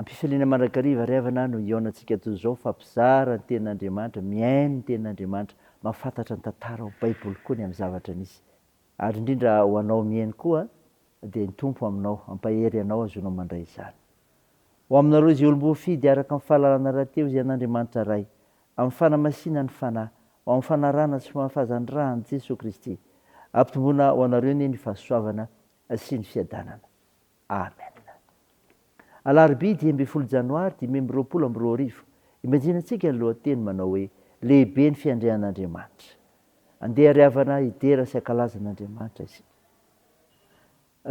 Am-pifaliana mandrakariva ry havana no hihaonantsika toy izao, mifampizara ny Tenin'Andriamanitra, mihaino ny Tenin'Andriamanitra, mahafantatra ny tantara ao Baiboly koa ny amin'ny zavatra nisy. Ary indrindra ho anao mihaino koa dia ny Tompo aminao, hampahery anao hahazoanao mandray izany. Ho aminareo izay olom-boafidy araka ny fahalalana rahateo izay an'Andriamanitra Ray, amin'ny fanamasinan'ny Fanahy, ho amin'ny fanarahana sy fahafazan-dra an'i Jesoa Kristy. Ampitomboina ho anareo anie ny fahasoavana sy ny fiadanana. Amen. Alarobia 15 Janoary 2025, Ibanjinantsika ny lohateny manao hoe Lehibe ny fiandrianan'Andriamanitra. Andeha ry havana hidera sy hankalaza an'Andriamanitra isika.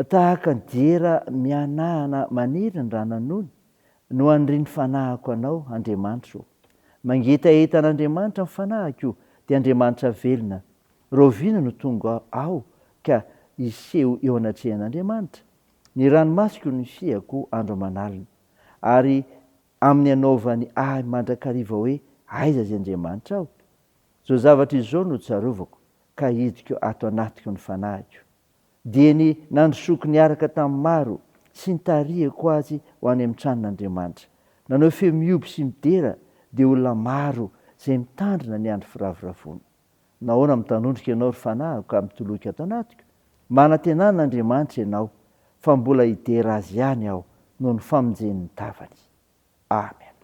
Tahaka ny diera mihanahana maniry ny rananony no anirian'ny fanahiko Anao, Andriamanitro ô. Mangetaheta an'Andriamanitra ny fanahiko, dia Andriamanitra velona. Rahoviana no tonga aho ka hiseho eo anatrehan'Andriamanitra? Ny ranomasoko no fihako andro aman'alina, ary amin'ny anaovany ahy mandrakariva hoe, Aiza izay Andriamanitrao? Izao zavatra izao no tsarovako, ka hidiko ato anatiko ny fanahiko. Dia ny nandrosoako niaraka tamin'ny maro sy nitarihako azy ho any amin'ny tranon'Andriamanitra. Nanao feo mihoby sy midera dia olona maro izay mitandrina ny andro firavoravoana. Nahoana mitanondrika ianao, ry fanahiko, ka mitoloko ato anatiko? Manantenà an'Andriamanitra ianao, fa mbola hidera Azy ihany aho noho ny famonjeny ny tavany. Amen.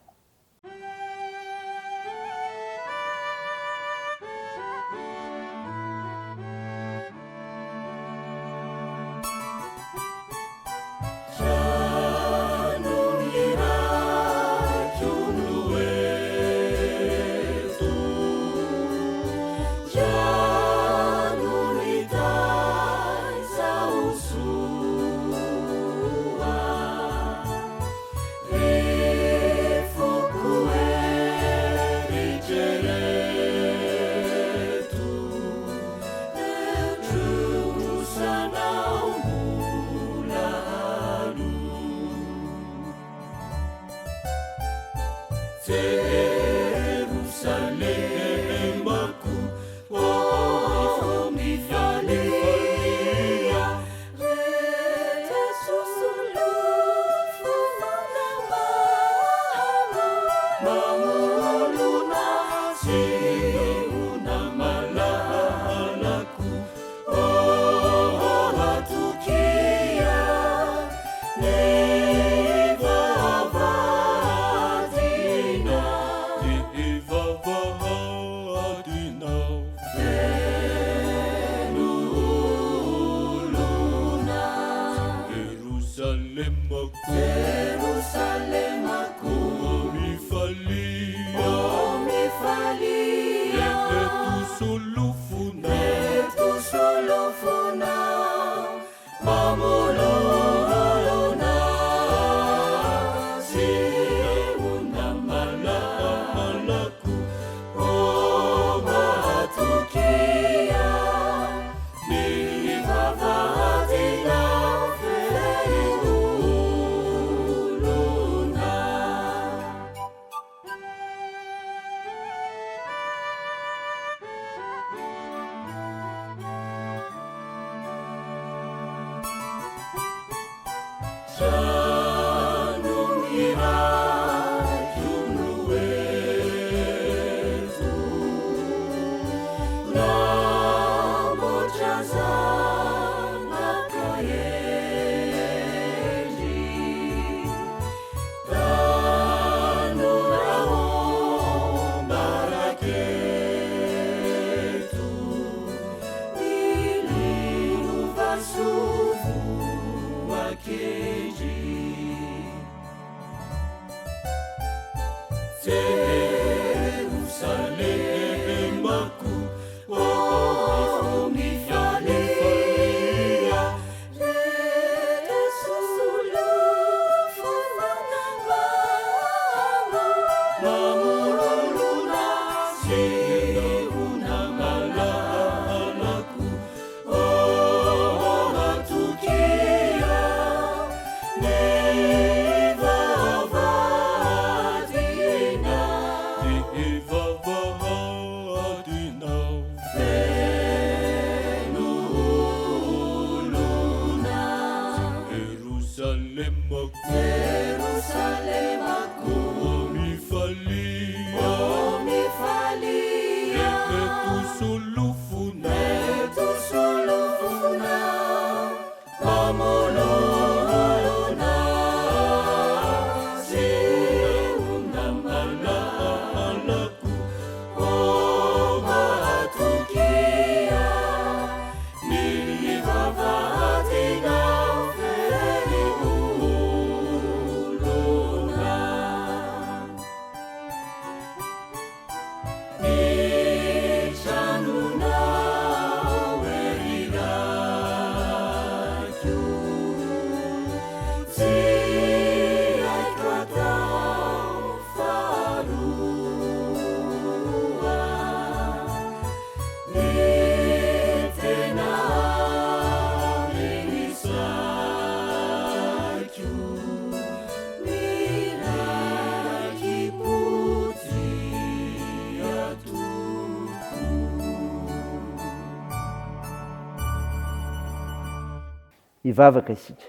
Hivavaka isika.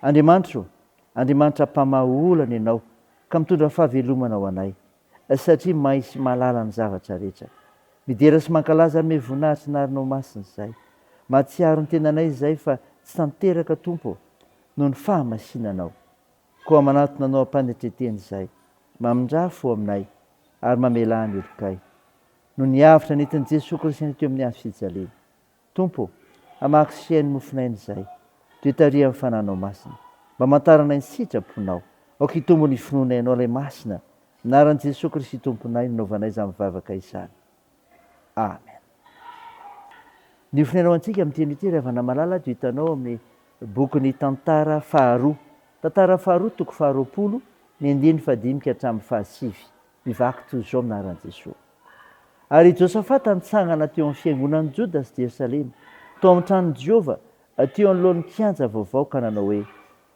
Andriamanitra ô, Andriamanitra mpamaha olana Ianao ka mitondra fahavelomana ho anay, satria mahay sy mahalala ny zavatra rehetra. Midera sy mankalaza ary mey voninahitra ny anaranao masina izahay. Mahatsiaro ny tenanay izahay fa tsy tanteraka Tompo ô, noho ny fahamasinanao. Koa manatona Anao am-panetren-tena izahay. Mamindrà fo aminay ary mamelà ny helokay. Noho ny avotra nentin'i Jesoa Kristy teo amin'ny hazo fijaliana. Tompo ô, hamaky sy hihaino mofonaina izahay, dia tariho amin'ny Fananao Masina, mba hamantaranay ny sitraponao. Aoka hitombo ny finoanay Anao Ilay Masina, Anaran'i Jesoa Kristy Tomponay no naovanay izany vavaka izany. Amen. Ny hofonaina ho antsika amin'ity anio ity ry havana malala dia hitanao amin'ny bokin'ny Tantara faharoa. Tantara faharoa toko faharoapolo, ny andininy fahadimy ka hatramin'ny fahasivy. Mivaky toy izao amin'ny anaran'i Jesoa. Ary i Josafata nitsangana teo amin'ny fiangonan'i Joda sy Jerosalema, tao amin'ny tranon'i Jehovah, teo anoloan'ny kianja vaovao, ka nanao hoe,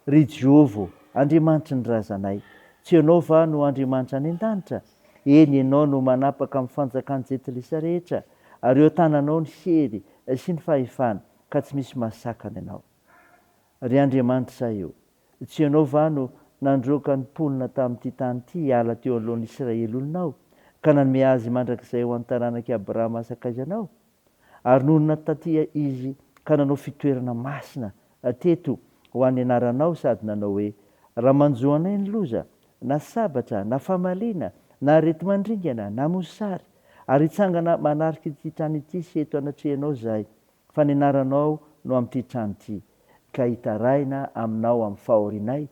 Ry Jehovah ô, Andriamanitry ny razanay, tsy Ianao va no Andriamanitra any an-danitra? Eny, Ianao no manapaka amin'ny fanjakan'ny jentilisa rehetra, ary eo an-tananao ny hery sy ny fahefana, ka tsy misy mahasakana Anao. Ry Andriamanitray ô, Tsy ianao va no nandroaka ny mponina tamin'ity tany ity hiala teo anoloan'ny Israely olonao, ka nanome azy mandrakizay ho an'ny taranak'i Abrahama sakaizanao? Ary nonina tatỳ izy ka nanao fitoerana masina teto ho an'ny anaranao sady nanao hoe, Raha manjo anay ny loza, na sabatra, na famaliana, na areti-mandringana, na mosary, ary hitsangana manarika ity trano ity sy eto anatrehanao izahay, Fa ny anaranao no amin'ity trano ity, ka hitaraina aminao amin'ny fahorianay,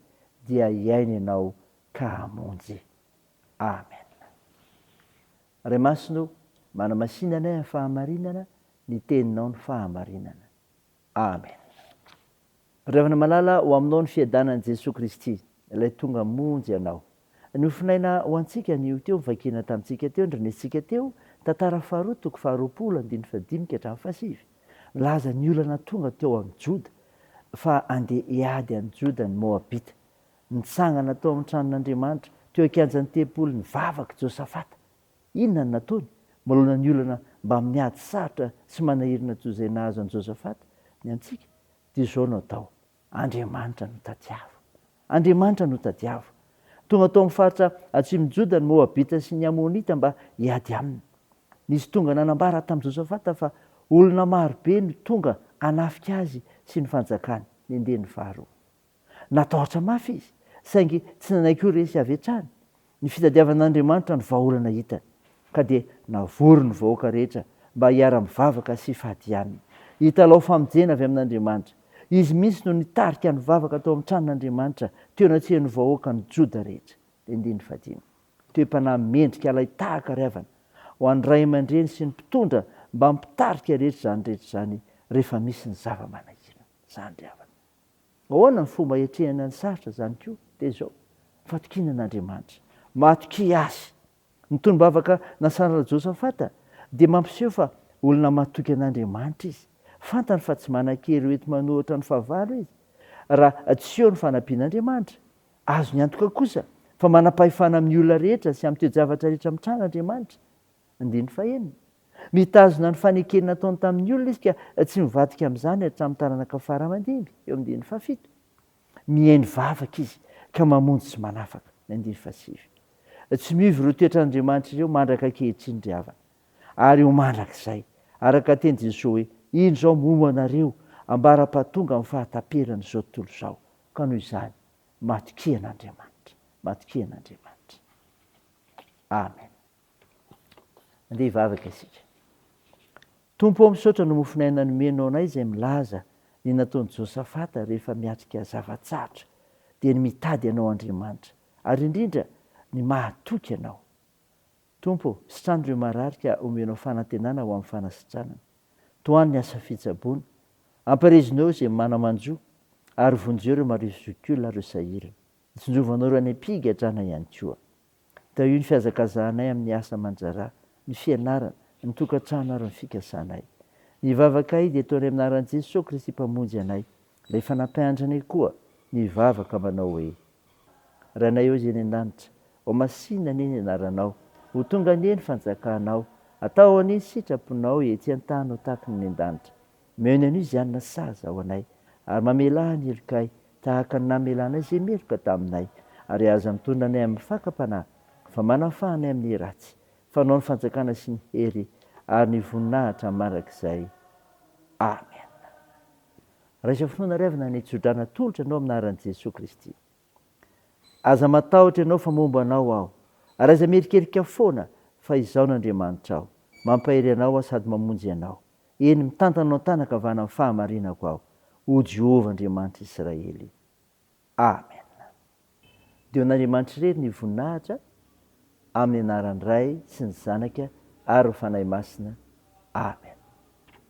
dia hihaino ianao ka hamonjy. Amen. Ray Masina o, manamasina anay amin'ny fahamarinana, ny Teninao no fahamarinana. Amen. Ry havana malala, ho aminao ny fiadanan'i Jesoa Kristy, ilay tonga hamonjy anao. Nofonaina ho antsika anio teo, novakiana tamintsika teo, nandrenesintsika teo, Tantara faharoa toko faharoapolo andininy fahadimy ka hatramin'ny fahasivy. Milaza ny olana tonga teo amin'i Joda, fa handeha hiady an'i Joda ny Moabita. Nitsangana tao amin'ny tranon'Andriamanitra, teo an-kianjan'ny tempoly nivavaka i Josafata. Inona no nataony? Manoloana ny olana mbamin'ny ady sarotra sy manahirana toy izay nahazo an'i Josafata, ny antsika, dia izao no atao, Andriamanitra no tadiavo. Andriamanitra no tadiavo. Tonga tao amin'ny faritra atsimon'i Joda ny Moabita sy ny Amonita mba hiady aminy. Nisy tonga nanambara tamin'i Josafata fa olona maro be no tonga hanafika azy sy ny fanjakany, ny andiany faharoa. Natahotra mafy izy, saingy tsy nanaiky ho resy avy hatrany. Ny fitadiavan'Andriamanitra no vahaolana hitany, ka dia navory ny vahoaka rehetra mba hiara-mivavaka sy hifady aminy. Hitalaho famonjena avy amin'Andriamanitra. Izy mihitsy no nitarika ny vavaka tao amin'ny tranon'Andriamanitra, teo anatrehan'ny vahoakan'i Joda rehetra. Andininy fahadimy. Toe-panahy mendrika alai-tahaka ry havana, ho an'ny ray aman-dreny sy ny mpitondra mba mpitarika rehetra izany rehetra izany rehefa misy ny zava-manahirana. Izany ry havana. Ahoana ny fomba hiatrehana ny sarotra izany koa? Dia izao, fatokiana an'Andriamanitra. Matokia Azy. Ny tonom-bavaka nasaran'i Josafata dia mampiseho fa olona matoky an'Andriamanitra izy. Fantany fa tsy manan-kery hoenti-manohitra ny fahavalo izy, raha tsy eo ny fanampian'Andriamanitra. Azony antoka kosa fa manam-pahefana amin'ny olona rehetra sy amin'ny toe-javatra rehetra mitranga Andriamanitra. Andininy fahenina. Mitazona ny fanekena nataony tamin'ny olona izy ka tsy mivadika amin'izany hatramin'ny taranaka fara aman-dimby, eo amin'ny andininy fahafito. Mihaino vavaka izy ka mamonjy sy manafaka, ny andininy fahasivy. Tsy miova ireo toetran'Andriamanitra ireo mandraka ankehitriny ry havana, ary ho mandrakizay. Araka ny tenin'i Jesoa hoe, Indro izaho momba anareo ambara-pahatonga amin'ny fahataperan'izao tontolo izao. Ka noho izany, matokia an'Andriamanitra. Matokia an'Andriamanitra. Amen. Andeha hivavaka isika. Tompo ô, misaotra ny mofon'aina nomenao anay izay milaza ny nataon'i Josafata rehefa miatrika zava-tsarotra, dia ny mitady Anao Andriamanitra, ary indrindra ny mahatoky Anao. Tompo ô, sitrano ireo marary ka omenao fanantenana ho amin'ny fanasitranana. Tohano ny asa fitsaboana. Ampaherezinao izay mana-manjo, ary vonjeo ireo marivo zokiolona ary ireo sahirana. Tsinjovanao ireo any am-pigadrana ihany koa. Tahio ny fihazakazahanay amin'ny asa aman-draharaha, ny fianarana, ny tokantrano ary ny fikasanay. Ny vavakay dia ataonay amin'ny anaran'i Jesoa Kristy Mpamonjy anay, ilay efa nampianatra anay koa ny hivavaka manao hoe, Rainay ô izay any an-danitra, ho masina anie ny anaranao, ho tonga anie ny fanjakanao, atao anie ny sitraponao ety an-tany ho tahaka ny any an-danitra. Omeo ny anio izay hanina sahaza ho anay, ary mamelà ny helokay, tahaka ny namelanay izay meloka taminay. Ary aza mitondra anay amin'ny fakam-panahy, fa manafaha anay amin'ny ratsy. Fa Anao ny fanjakana sy ny hery ary ny voninahitra mandrakizay. Amena. Raisa finoana ry havana ny tsodrano atolotra anao amin'ny anaran'i Jesoa Kristy. Aza matahotra ianao fa momba anao Aho. Ary aza mierikerika foana fa Izaho no Andriamanitrao. Mampahery anao Aho sady mamonjy anao. Eny, mitantana anao an-tanan-kavana amin'ny fahamarinako Aho, hoy Jehovah Andriamanitr'i Israely. Amena. Dia ho an'Andriamanitra irery ny voninahitra, amin'ny anaran'ny Ray sy ny Zanaka ary ny Fanahy Masina. Amena.